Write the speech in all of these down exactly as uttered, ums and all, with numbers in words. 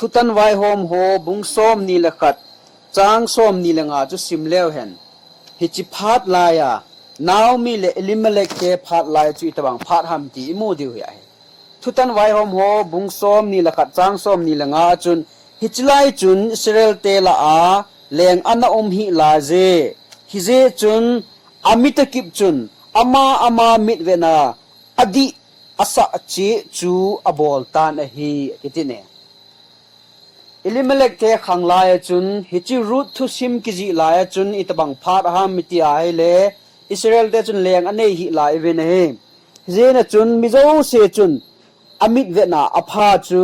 Thutan Vaihom ho bung somni le khat, chang somni le nga chu sim leu hen. Hiche phat laiya, Naomi le Elimelek te phat lai chu itobang phat ham ti imu diu hi ahi. Thutan Vaihom ho bung somni le khat, chang somni le nga a chun, hiche lai chun Israel te lah a leng ana um hih laije. Hijeh chun, amitakip chun, ama ama mitvetna adih asah cheh chu abol tan ahi, akiti ne. Elimelek te khang lai a chun, hiche Ruth thusim kijih lai a chun, itobang phat ham iti ahile, Israel te chun leng anei hih lai uvin ahi. Hijeh a chun, mi jouse chun, amit vetna apha chu,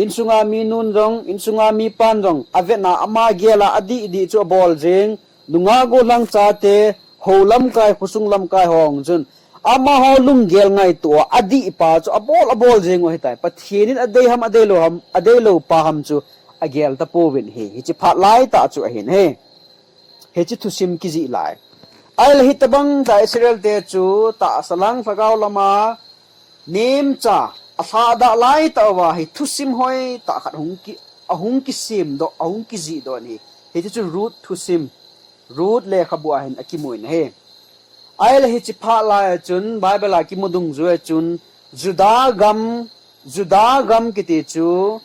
insunga mi nun jong, insunga mi pan jong, avetna ama gel a adih dih chu abol jing, nungah gollhang chate, hou lamkai, khosung lamkai ho chun, amaho lunggel ngaito a adih pa chu abol, abol jing u ahitai. Pathen in adei ham, adei lou ham, adei lou pa ham chu agel tapouvin ahi. Hiche phat lai tah chu ahin ahi. Hiche thusim kijih lai. Ahile hitobang tah Israel te chu tahsa lang lhagao lama nemcha alhahdah lai tah uva hi thusim hoitah khat hung ki, ahung kisemdoh, ahung kijihdoh in ahi. Hiche chu Ruth thusim, Ruth lekhabu a hin akimun ahi. Ahile hiche phat lai a chun, Bible a kimu dungjui a chun, Judah gam, Judah gam kiti chu,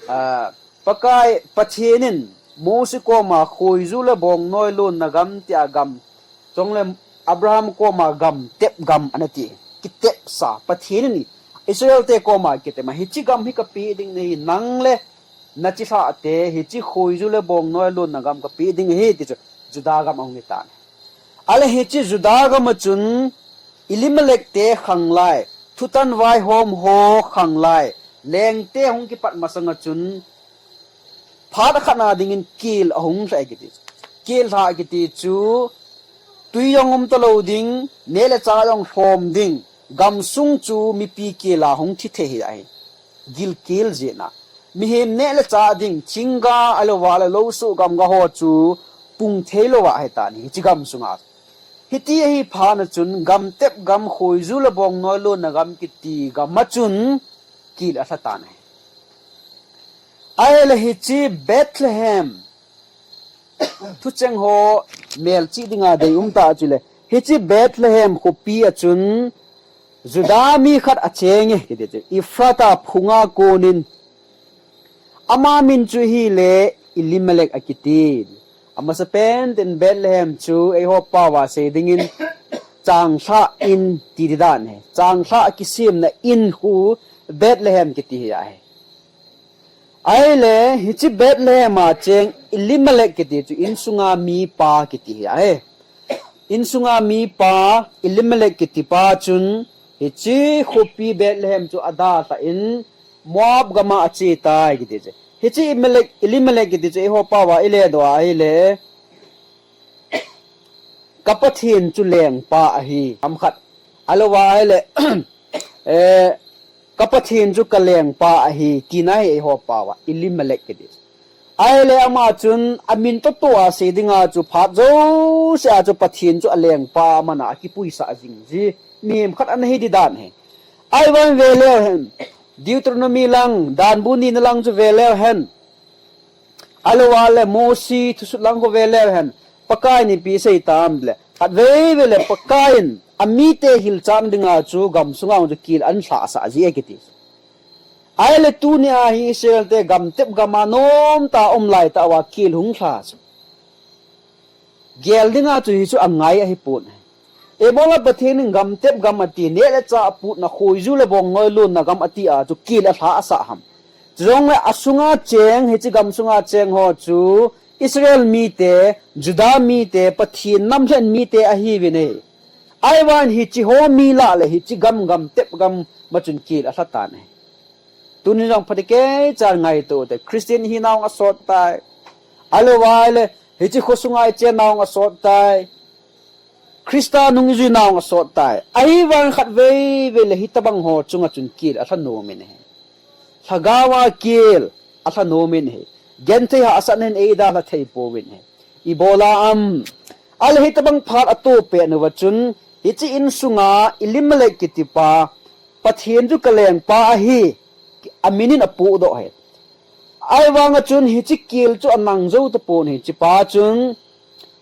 ah, Pakai, Pathen in Mose koma khoiju le bongnoi lonna gam tia gam, chule Abraham koma gam, tep gam anati, kitepsa, Pathen in Israel te koma kitepma, hiche gam hi kapeh ding nahi, nang le nachilhah te, hiche khoiju le bongnoi lonna gam kapeh ding ahi, ti chu Judah gam ahung hitan. Ahile hiche Judah gam a chun Elimelek te khang lai, thutan vaihom ho khang lai, leng te hung kipat masang a chun, phat khat na dingin kel ahung lha kiti. Kel lha kiti chu, tui jong um talou ding, neh le chah jong lhom ding, gamsung chu mipi kel a hung thi thei ahi. Gilkel jeh in. Mihem neh le chah ding, thingga, ahilouva le lou soh gamga ho chu pung thei lou ahitan ahi, hiche gamsunga. Hiti ahi phat na chun gam tep gam, khoiju le bongnoi lonna gam kiti gam a chun kel alha tan ahi. Ahile hiche Bethlehem, thucheng ho melchih dinga deium tah chule, hiche Bethlehem khopi a chun Judah mi khat acheng e, kiti chu, Ephrata phunga konin, ama min chu ahile Elimelek akiti. Amasapen tin Bethlehem chu eiho pao a sei dingin changlhah in ti di dan ahi. Changlhah kisemna in khu Bethlehem kiti hi ahi. Ahile, hiche Bethlehem a cheng Elimelek kiti chu insunga mipa kiti hi ahi. Insunga mipa Elimelek kiti pa chun, hiche khopi Bethlehem chu adalhah in Moab gam a ache tai kiti chu. Hiche Elimelek, Elimelek kiti chu eiho pao a iledoh a ahile, ka Pathen chu lengpa ahi, ham khat. Ahilouva ahile, eh, ka Pathen chu ka lengpa ahi, tina ahi eiho pao a, Elimelek kiti. Ahile ama chun amin toh toh a sei dinga chu phat jouse a chu Pathen chu alengpa aman a akipuisah jing ji mihem khat ana hi di dan ahi. Ahivangin ve leu hen, Deuteronomy lang, Danbu nina lang chu ve leu hen. Ahilouva le Mosi thusut lang khu ve leu hen, Pakaiyin ipi asei tam le, khatvei vei le Pakaiyin amite hilchan dinga chu gamsunga chu kel alhahsah ji e kiti. Ahile tunia hi Israel te gam tep gam a nomtah a um lai tah uva kel hung lha chu. Gel dinga chu hichu angai ahipon. Eibola Pathen in gam tep gam ati, neh le chah putna, khoiju le bongnoi lonna gam ati a chu kel alhahsah ham. Chujongle asunga cheng, hiche gamsunga cheng ho chu Israel mite, Judah mite, Pathen namlhen mite ahiuvin ahi. Ahivangin hiche ho mi lah le hiche gam, gam tep gam ma chun kel alha tan ahi. Tunin jong phatecha ngaito te, Christian ihinau asot tai. Ahilouva le, hiche khosunga ichennau asot tai. Christa nung ijuinau asot tai. Ahivang khatvei vei le hitobang ho chunga chun kel alha nom in ahi. Lhagao a kel alha nom in ahi. Genthei hahsatna hin eidalha thei pouvin ahi. Ibola ham. Ahile hitobang phat ato pet uva chun, hiche insunga Elimelek kitipa, Pathen chu ka lengpa ahi, amin in apohdoh ahi. Ahivanga chun hiche kel chu anang jou tapon hiche pa chun,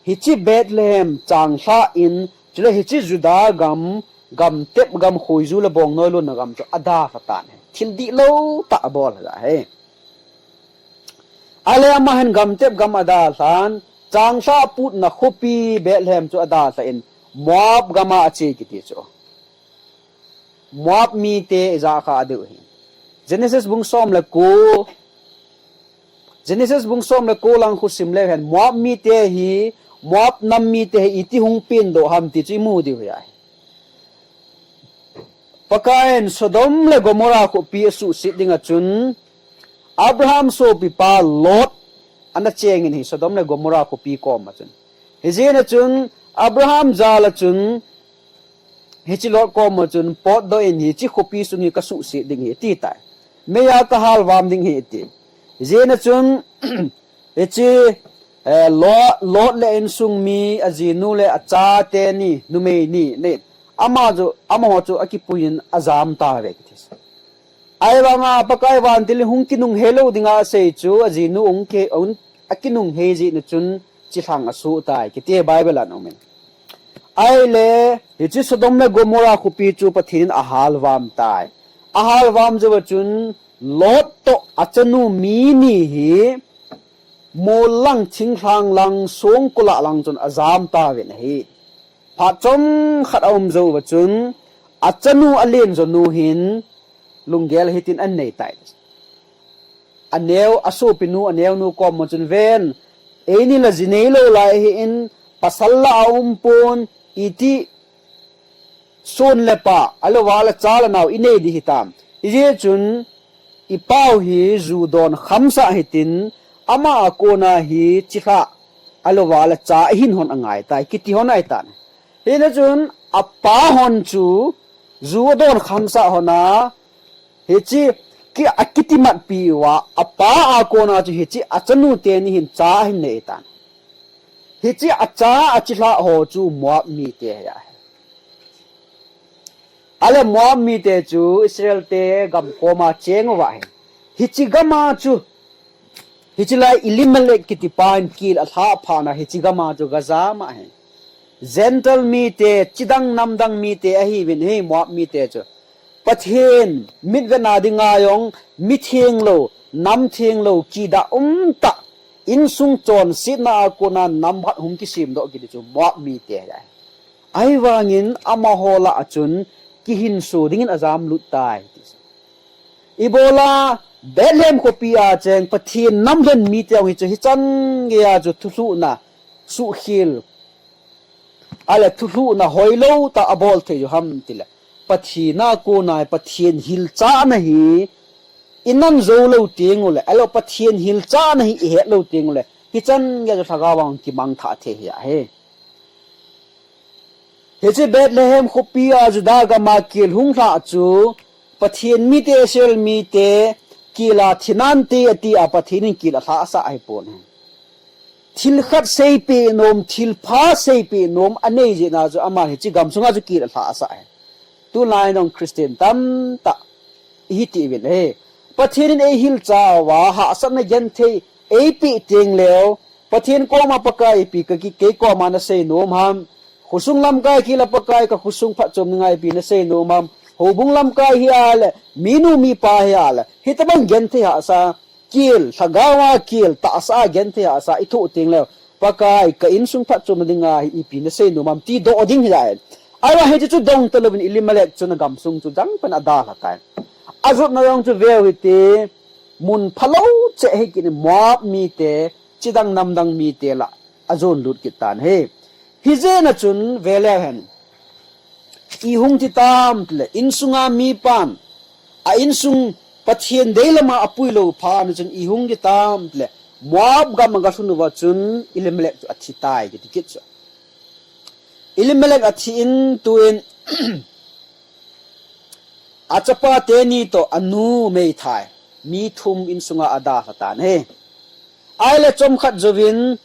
hiche Bethlehem changlhah in, chule hiche Judah gam, gam tep gam khoiju le bongnoi lonna gam chu adalha tan ahi. Thil dihlou tah abol ahi. Ahile amahin gam tep gam adalhan, changlhah putna khopi Bethlehem chu adalhan, Moab gama ache kiti chu. Moab mite ijat kha adeu hi. Genesis bung som le ko, Genesis bung som le ko lang khu sim leu hen, Moab mite hi, Moab nam mite hi iti hung peng doh ham ti chu imu diu ahi. Pakaiyin Sodom le Gomorrah khopi asuhset dinga chun, Abraham sopipa Lot ana chengin ahi Sodom le Gomorrah khopi koma chun. Hijeh a chun, Abraham jal a chun, hiche Lot koma chun, potdoh in hiche khopi sung hi kasuhset ding ahi, ati tai. Meiya kahalvam ding ahi, ati. Hijeh a chun, hiche, eh, Lot, Lot le insung mi, ajinu le achate ni, numei ni, ni. Ama chu, amaho chu akipuiyin ajam tauve, kiti. Ahivanga Pakai vantil in hung kinunghei lou dinga asei chu, ajinu hung ki, hung, akinunghei jeh a chun, chilhang asoh tai, kiti Bible a aumin. Ahile, hiche Sodom le Gomorrah khopi chu Pathen in ahalvam tai. Ahalvam jou a chun, Lot toh achanu mi ni hi, mol lang, thinglhang lang, songkul a lang chun ajam tauvin ahi. Phat chomkhat aum jou a chun, achanu alen jonu hin, lunggel hitin anei tai. Aneo, asopinu, aneonu koma chun ven, eini la ji neilou lai ahin, pasal la aumpon, iti son le pa, ahilouva le cha le nao inei ding hitam. Hijeh chun, ipau hi ju don khamsah hitin, ama a kona hi chilhah, ahilouva le cha ihin hon angai tai, kiti hon ahitan. Hijeh a chun, apa hon chu, ju adon khamsah hon a, hiche, ki, akitimatpi uva, apa a kona chu hiche, achanu teni hin cha ahin nei tan. Hiche acha achilhah ho chu Moab mite ahi. Ahile Moab mite chu Israel te gam koma cheng uva ahi. Hiche gama chu, hiche lai Elimelech kiti pan kel alhah phat a hiche gama chu gajam ahi. Gentile mite, chidang namdang mite ahiuvin ahi Moab mite chu. Pathen mitvetna dinga jong, mi thenglou, nam thenglou, kidah umtah, insung chonsetna a kona nam khat hung kisemdoh kiti chu Moab mite ahi. Ahivangin amaho lah a chun kihinso dingin ajamlut tai. Ibola Bethlehem khopi a cheng Pathen namlhen mite jong hichu hichan geiya chu thulhuhna suhkhel, ahile thulhuhna hoilou tah abol thei u ham tile, Pathen a kona Pathen hilchahna hi inam jou lou teng uleh, ahilou Pathen hilchahna hi ihet lou teng uleh, hichan geiya chu lhagao vang kimangthah thei ahi. Hiche Bethlehem khopi a Judah gam a kel hung lhah chu, Pathen mite, Israel mite, kel a thi nante ati a Pathen in kel alhahsah ahipon ahi. Thil khat seipeh nom, thil pha seipeh nom anei jeh a chu ama hiche gam sunga chu kel alhahsah ahi. Tulai jong Christian tamtah ihi tiuvin ahi. Pathen in eihilchah uva, hahsatna genthei eipeh teng leu, Pathen koma Pakai ipi kaki, kei koma nasei nom ham. Khosung lamkai kila Pakai ka khosung phatchom dinga ipi nasei nom ham. Houbung lamkai hia le, minu mipa hia le, hitobang genthei hahsa, kel, lhagao a kel, tahsa a genthei hahsa ithoh teng leu, Pakai ka insung phatchom dinga hi ipi nasei nom ham ti doh ding ahi. Ahivang hiche chu dong talouvin Elimelech chun agam sung chu jangpen adalha tai. Ajotna jong chu veu hite, mun phalou cheh hikit in Moab mite, chidang namdang mite lah a ajon lut kit tan ahi. Hijeh a chun veleu hen. Ihung ti tam tile, insunga mipan, a insung Pathen deilam a apui lou phat a chun ihung ti tam tile, Moab gam a galhun uva chun Elimelech chu athi tai kiti kit chu. Elimelech athi in tuin achapa teni toh anu meithai, mi thum insunga adalha tan ahi. Ahile chomkhat jouvin,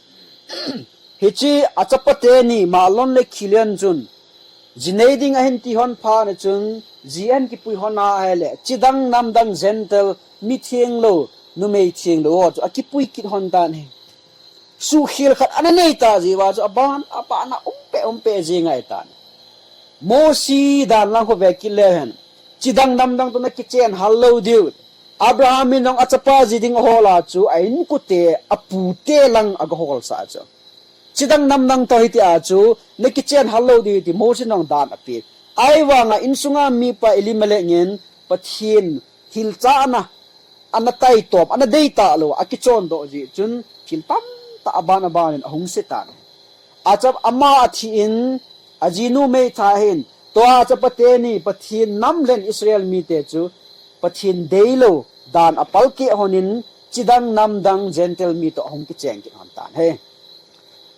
hiche achapa teni Mahlon le Khilion chun, ji nei ding ahin ti hon phat a chun, ji ahin kipui hon a ahile, chidang namdang Gentile, mi thenglou, numei thenglou ho chu akipui kit lhon tan ahi. Suhkhel khat ana nei ta jeh uva chu aban, aban a umpe, umpe jing ngai tan. Mosi dan lang khu ve kit leu hen, chidang namdang toh nakichen hal lou diu. Abraham in jong achapa ji ding ahol a chu a inkote, apute lang aga holsah chu. Chidang namdang toh hiti a chu nakichen hal lou diu ti Mosi in jong dan ape. Ahivanga insunga mipa Elimelech in Pathen hilchahna ana taitom, ana deitah lou, akichondoh jeh chun thil tamtah aban aban in ahung se tan. Acha ama athi in, ajinu meithai ahin, tua chapa teni Pathen nam lhen Israel mite chu Pathen deilou dan apalkeh lhon in, chidang namdang Gentile mi toh ahung kicheng kit lhon tan ahi.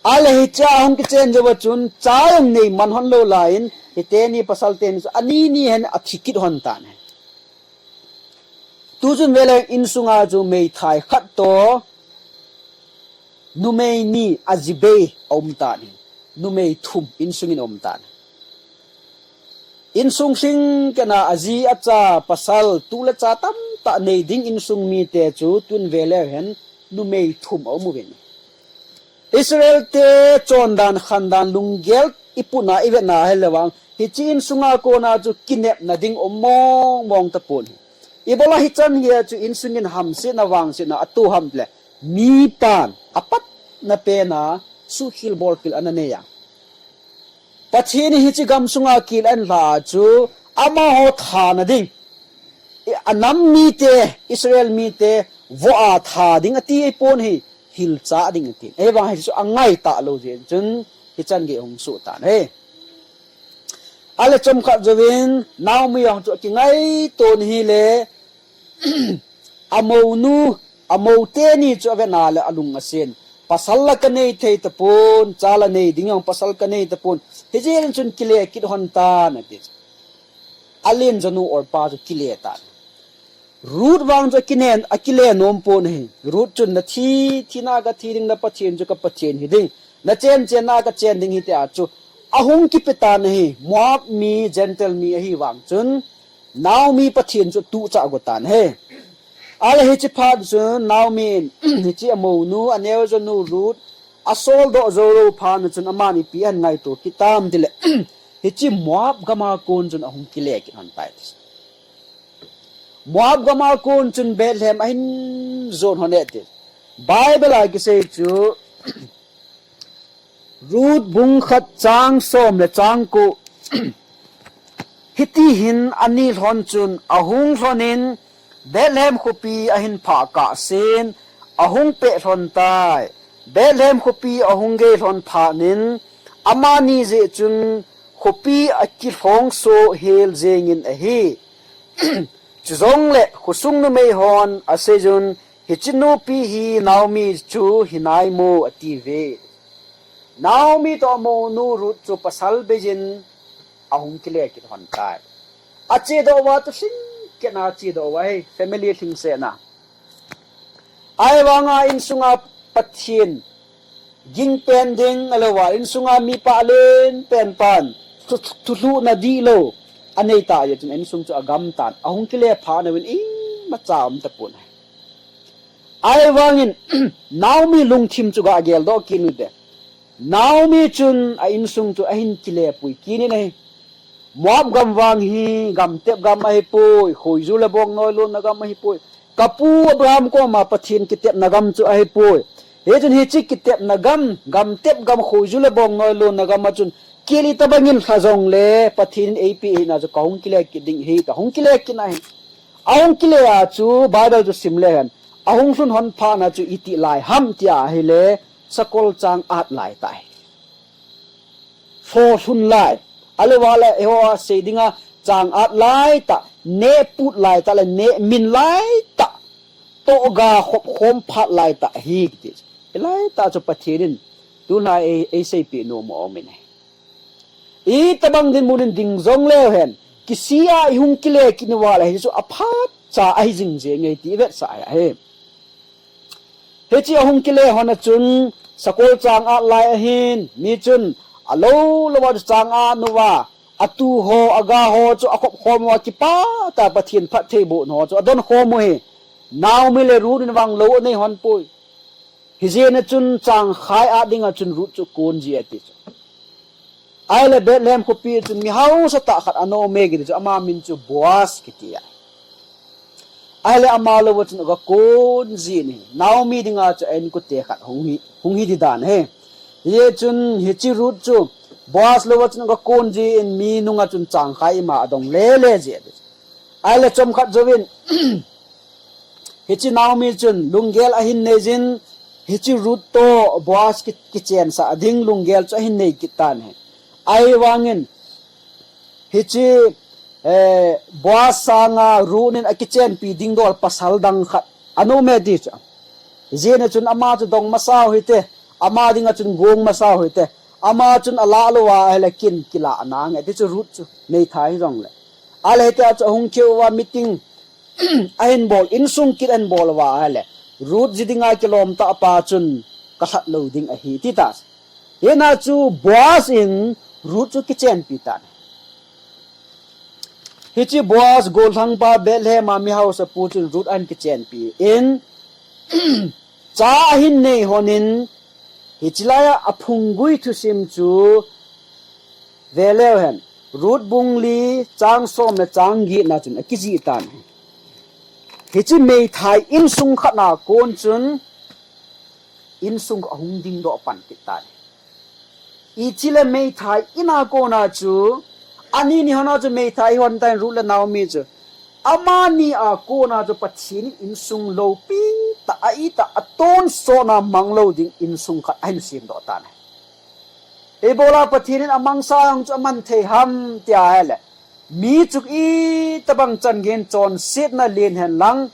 Ahile hichea ahung kichen jouva chun cha jong nei man lhon lou laiyin, hiteni pasal teni chu ani ni hen athi kit lhon tan ahi. Tuchun veleng insunga chu meithai khat toh numei ni ajibei aum tan ahi. Numei thum insungin aum tan ahi. Insung lhingkena aji acha pasal, tu le cha tamtah nei ding insung mite chu tun veleu hen numei thum aum uvin. Israel te chondan khandan lunggel iputna ivetna ahileh vang, hiche insunga kona chu kinepna ding um mong mong tapon ahi. Ibola hichan hia chu insungin hamsetna vangsetna ato ham tile, mipan apatna pena suhkhel bolkhel ana nei a. Pathen in hiche gamsunga kel ahin lha a chu amaho thana ding, i, anam mite, Israel mite voh a tha ding ati ahipon ahi, hilchah ding ati. Ahivang hichu angaitah lou jeh chun hichan gei hung soh tan ahi. Ahile chomkhat jouvin Naomi jong chu akingaito in ahile, amounu, amou teni chu avet a le alung asen. Pasal la kanei thei tapon, cha la nei ding jong pasal kanei tapon. Hijeh in chun kile kit lhon tan ati. Alen jonu Orpah chu kile tan. Ruth vang chu akinen, akile nom pon ahi. Ruth chun nathi, thina kathi ding na Pathen chu ka Pathen hiding. Nachen chenna kachen ding hiti a chu ahung kipe tan ahi. Moab mi, Gentile mi ahivang chun Naomi Pathen chu atuhchah go tan ahi. Ahile hiche phat chun Naomi in hiche amounu, aneo jonu Ruth asoldoh jou lou phat chun amani ipi ahin ngaito kit tam tile, hiche Moab gam a kon chun ahung kile kit lhon tai ti. Moab gam a kon chun Bethlehem ahin jon lhon e ti. Bible a kisei chu Ruth bung khat chang som le chang ko. Hiti hin ani lhon chun ahung lhon in Bethlehem khopi ahin phah kahsen ahung peh lhon tai. Bethlehem khopi ahung gei lhon phat in amani jeh chun khopi akilhong soh hel jeng in ahi. Chujongle khosung numei hon asei un, hiche nupi hi Naomi chu hinai mo ati uve. Naomi toh amounu Ruth chu pasal beiyin ahung kile kit lhon tai. Achedoh uva tu lhingketna achedoh uva ahi, family lhingsetna. Ahivanga insunga Pathen ging pen ding ahilouva, insunga mipa alen pen pan thu, thulhuhna dihlou anei ta jeh chun insung chu agam tan, ahung kile phat uvin imacha um tapon ahi. Ahivangin Naomi lungthim chu ga geldoh kit ute. Naomi chun a insung chu ahin kile pui kit in ahi. Moab gam vang hi gam tep gam ahipoi, khoiju le bongnoi lonna gam ahipoi. Kapu Abraham koma Pathen kitepna gam chu ahipoi. Hichun hiche kitepna gam, gam tep gam, khoiju le bongnoi lonna gam a chun kel itobangin lha jongle Pathen in eipeh hina chu kahung kile kit ding ahi, kahung kile kit in ahi. Ahung kile a chu Bible chu sim leu hen, ahung lhun lhon phat a chu iti lai ham tia ahile, sakol chang at lai tah ahi. Lho lhun lai. Ahilouva le, eiho a sei dinga chang at lai tah, neh put lai tah le, neh min lai tah, tohga khop khom phat lai tah ahi kiti. Hilai tah chu Pathen in tulai ei, eiseipeh nom aum in ahi. Itobang dinmun in ding jongleu hen, kisih a ihung kile kit uva le, hichu aphatcha ahi jing jeng e ti ivetsah ahi. Hiche ahung kile lhon a chun sakol chang at lai ahin, mi chun alou louva chu chang at uva, atu ho, aga ho chu akhop khom uva, kipah tah a Pathen phattheiboh ho chu adon khom u ahi. Naomi le Ruth in vang lou anei hon poi. Hijeh a chun changkhai a dinga chun Ruth chu kon ji ati chu. Ahile Bethlehem khopi chun mi hausa tah khat ana um e kiti chu ama min chu Boaz kiti a. Ahile ama louva chun aga kon ji in ahi. Naomi dinga chu a inkote khat hung hi, hung hi di dan ahi. Hijeh chun hiche Ruth chu Boaz louva chun aga kon ji in mi nunga chun changkhai ima adong lele ji ati chu. Ahile chomkhat jouvin, hiche Naomi chun lunggel ahin nei jin, hiche Ruth toh Boaz ki, kichensah ding lunggel chu ahin nei kit tan ahi. Ahivangin, hiche, eh, Boaz sanga Ruth in akichenpi ding dol pasal dang khat ana um e ti chu. Hijeh a chun ama chu dong masa u hite, ama dinga chun gong masa u hite, ama chun alah louva ahile kin kilah nange ti chu Ruth chu meithai hijongle. Ahile hitia chu ahung khel uva meeting ahin bol, insung kit ahin bol uva ahile, Ruth ji dinga kilom tah pa chun kalhat lou ding ahi ti ta. Hina chu Boaz in Ruth chu kichenpi tan. Hiche Boaz gollhang pa Bethlehem a mi hausa pu chun Ruth ahin kichenpi in, cha ahin nei hon in, hiche laiya aphunggui thusim chu ve leu hen, Ruth bung li chang som le chang get na chun akijih tan. Hiche meithai insung khat na kon chun insung ahung dingdoh pan kit tan. Hiche le meithai in a kona chu, ani ni hon a chu meithai hon tan Ruth le Naomi chu. Amani a kona chu Pathen in insung loupi tah, a-it tah, atonsot na mang lou ding insung khat ahin semdoh tan. Ibola Pathen in amangsa jong chu aman thei ham tia ahile, mi chu itobang chan geiyin chonsetna len hen lang,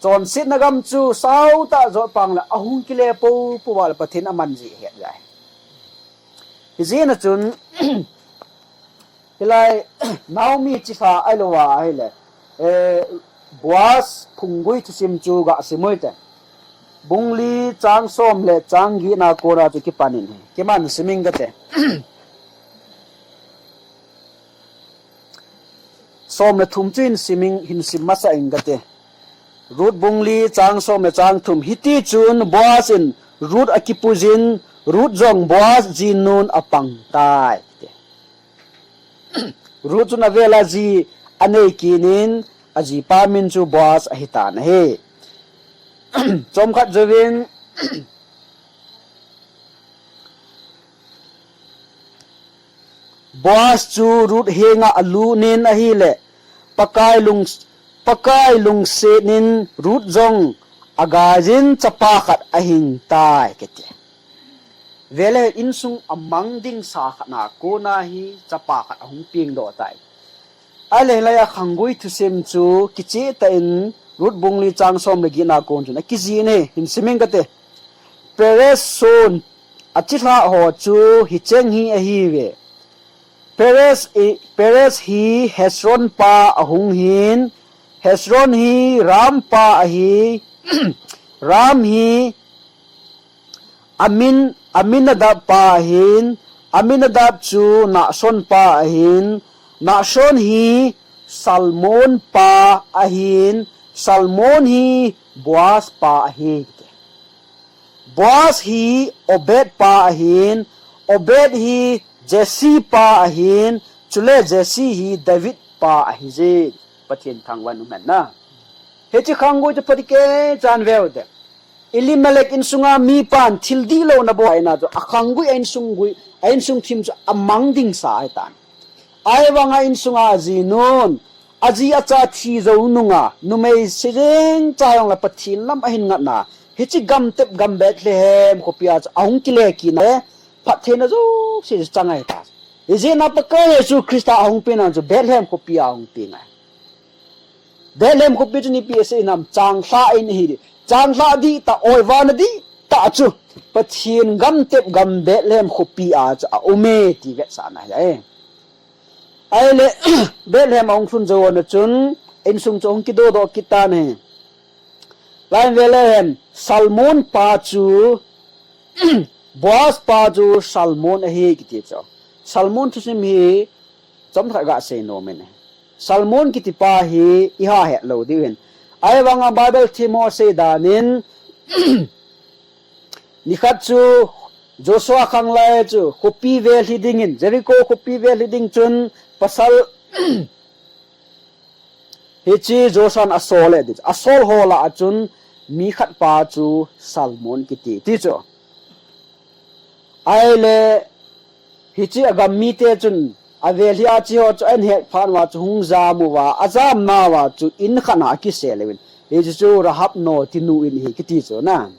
chonsetna gam chu sao tah jot pang le ahung kile popo uva le Pathen in aman ji ahet jeh ahi. Hijeh a chun, hilai Naomi chilhah ahilouva ahile, eh, Boaz phunggui thusim chu gasim u hite. Bung li chang som le chang get na kona chu kipan in ahi. Keiman sim inge kate. Som le thum chu hin sim inge, hin sim masa inge kate. Ruth bung li chang som le chang thum. Hiti chun Boaz in Ruth akipuijin, Ruth jong Boaz jinun apang tai. Ruth chun avel a ji anei kit in, ajipa min chu Boaz ahi tan ahi. Chomkhat jouvin, Boaz chu Ruth henga alut in ahile, Pakai lung, Pakai lungset in Ruth jong agaijin chapa khat ahing tai kiti. Vele insung amang ding sa khat na kona hi chapa khat ahung pengdoh tai. Ahile hilai a khanggui thusim chu kicheh tah in Ruth bung li chang som le get na kon chun akijih in ahi, hin sim inge kate. Perez son achilhah ho chu hicheng hi ahiuve. Perez i, Perez hi Hezron pa ahung hin, Hezron hi Ram pa ahi, Ram hi Amin, Aminadab pa ahin, Aminadab chu Nahson pa ahin, Nahson hi Salmon pa ahin, Salmon hi Boaz pa ahi. Boaz hi Obed pa ahin, Obed hi Jesse pa ahin, chule Jesse hi David pa ahije. Pathen thangvah in umhen. Hiche khanggui chu phatecha in veu te. Elimelek insunga mipan thil dihlou ana bol ahina chu, akhanggui a insung gui, a insung thim chu amang ding sa ahitan. Ahivanga insunga ajinun, aji acha thi jou nunga, numei sejeng cha jongle Pathen lam ahin ngatna, hiche gamtep gam Bethlehem khopia chu ahung kile kit na le, phattheina jouse chu chang ahitan. Hijeh a Pakai Jesu Christa ahung peng na chu Bethlehem khopia ahung peng ahi. Bethlehem khopi chu ipi asei ham, changlhah in ahi. Changlhah dihtah, oivana dihtah chu Pathen gamtep gam Bethlehem khopia chu aume ti vetsahna ahi. Ahile, Bethlehem ahung lhun jou na chun, insung chu ahung kidodoh kit tan ahi. Lai vele hen, Salmon pa chu, Boaz pa chu Salmon ahi kiti chu. Salmon thusim hi, chomkhat gasei nom in. Salmon kiti pa hi iha het lou diu hin. Ahivanga Bible themmo asei danin, nikhat chu Joshua khanglai chu khopi velhi dingin, Jericho khopi velhi ding chun pasal hiche Joshua'n asol e ti chu. Asol ho lah a chun mi khat pa chu Salmon kiti ti chu. Ahile hiche agam mite chun avelhi a che ho chu ahin het phat uva chu hung jam uva, ajamna uva chu in khat a akisel uvin. Hiche chu Rahab notinu in ahi kiti chu na.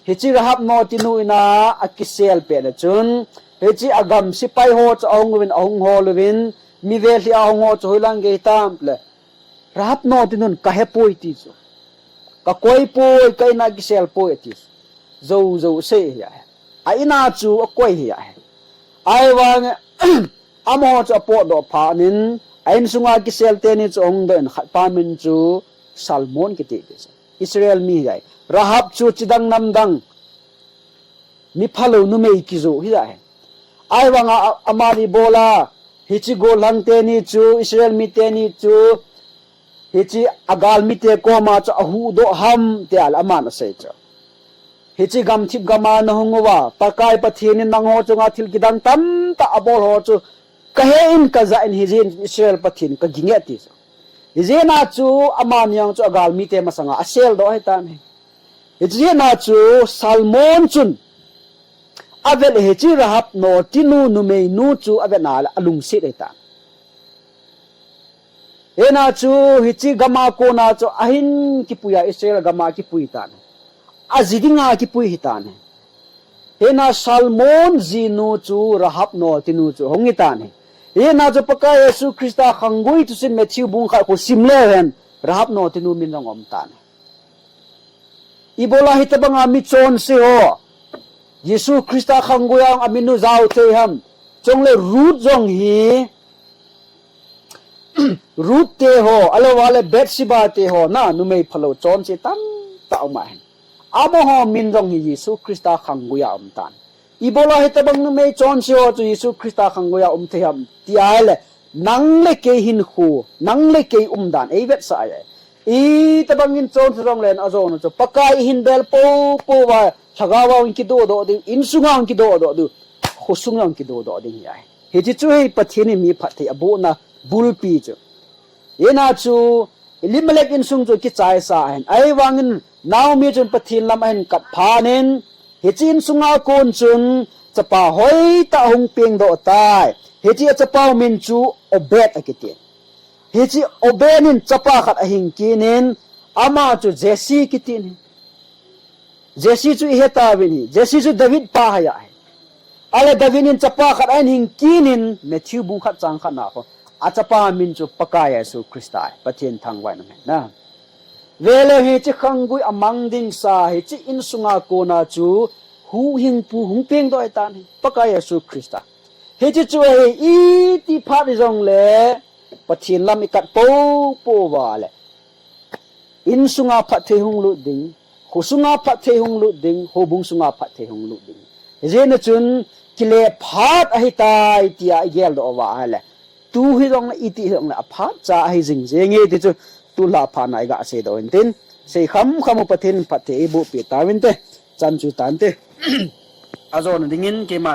Hiche Rahab notinu in a akisel pet le chun, hiche agam sepai ho chu ahung uvin, ahung hol uvin, mi velhi a hung ho chu hoilang gei tam le, Rahab notinun kahepoi ti chu. Kakoi poi, ka in a kisel poi ati chu. Jou jou sei ahi. A in a chu akoi ahi. Ahivang amaho chu apotdoh phat in, a insunga kisel teni chu ahung doh in khat pa min chu Salmon kiti ti chu. Israel mi ahi. Rahab chu chidang namdang, mi phalou numei kijo ahi. Ahivanga a, amani ibola hiche gollhang teni chu, Israel mi teni chu, hiche agal mite koma chu ahuhdoh ham tia le aman asei chu. Hiche gamthip gam a nahung uva, Pakai Pathen in nangho chunga thil kidang tamtah abol ho chu kahe in kajah in hijeh in Israel Pathen kaging e ati chu. Hijeh a chu amani jong chu agal mite masanga aseldoh ahitan ahi. Hijeh a chu Salmon chun avet le hiche Rahab notinu numeinu chu avet a le alungset ahitan. Hijeh a chu hiche gam a kona chu ahin kipui a Israel gam a kipui tan. Aji dinga kipui ahitan. Hijeh a Salmon jinu chu Rahab notinu chu ahung ahitan. Hijeh a chu Pakai Jesu Christa khanggui thusim Matthew bung khat khu sim leu hen Rahab notinu min jong aum tan. Ibola hitobanga mi chonse ho Jesu Christa khanggui a amin u jao thei ham. Chule Ruth jong hi Ruth te ho, ahilouleh Bathsheba te ho, na numei phalou chonse tamtah aum ahin. Amaho min jong hi Jesu Christa khanggui a aum tan. Ibola hitobang numei chonse ho chu Jesu Christa khanggui a um thei ham ti ahile, nang le kei hinkho, nang le kei umdan, eivetsah ahi. Itobang in chonse jongle ajona chu Pakai ihin bel poupou va, lhagao a hung kidodoh ding, insunga hung kidodoh ding, khosung a hung kidodoh ding ahi. Hiche chu hi Pathen in mi phatthei abohna bulpi chu. Hijeh a chu Elimelech insung chu kichaisa ahin. Ahivangin Naomi chun Pathen lam ahin kat phat in, hiche insunga kon chun chapa hoitah ahung pengdoh tai. Hiche achapa min chu Obed akiti. Hiche Obed in chapa khat ahin kin in, ama chu Jesse kiti in. Jesse chu ihe tauvin ahi. Jesse chu David pa ahi. Ahile David in chapa khat ahin kin in, Matthew bung khat chang khat na khu. Achapa min chu Pakai Jesu Christa ahi. Pathen thangvahna ahi. Vele hiche khanggui amang ding sa hiche insunga kona chu huhhingpu hung pengdoh ahitan ahi. Pakai Jesu Christa. Hiche chu ahi iti phat hijongle Pathen lam ikat poupou va le. Insunga phatthei hung lut ding, khosunga phatthei hung lut ding, houbung sunga phatthei hung lut ding. Hijeh a chun kile phat ahitai tia igeldoh uva ahile. Tu hijongle iti hijongle aphat cha ahi jing jenge ti chu tulha phat na iga seidoh in tin. Sei khamkham u Pathen in phatthei eiboh peh tauvinte. Chan chu tante. Ajona dingin keiman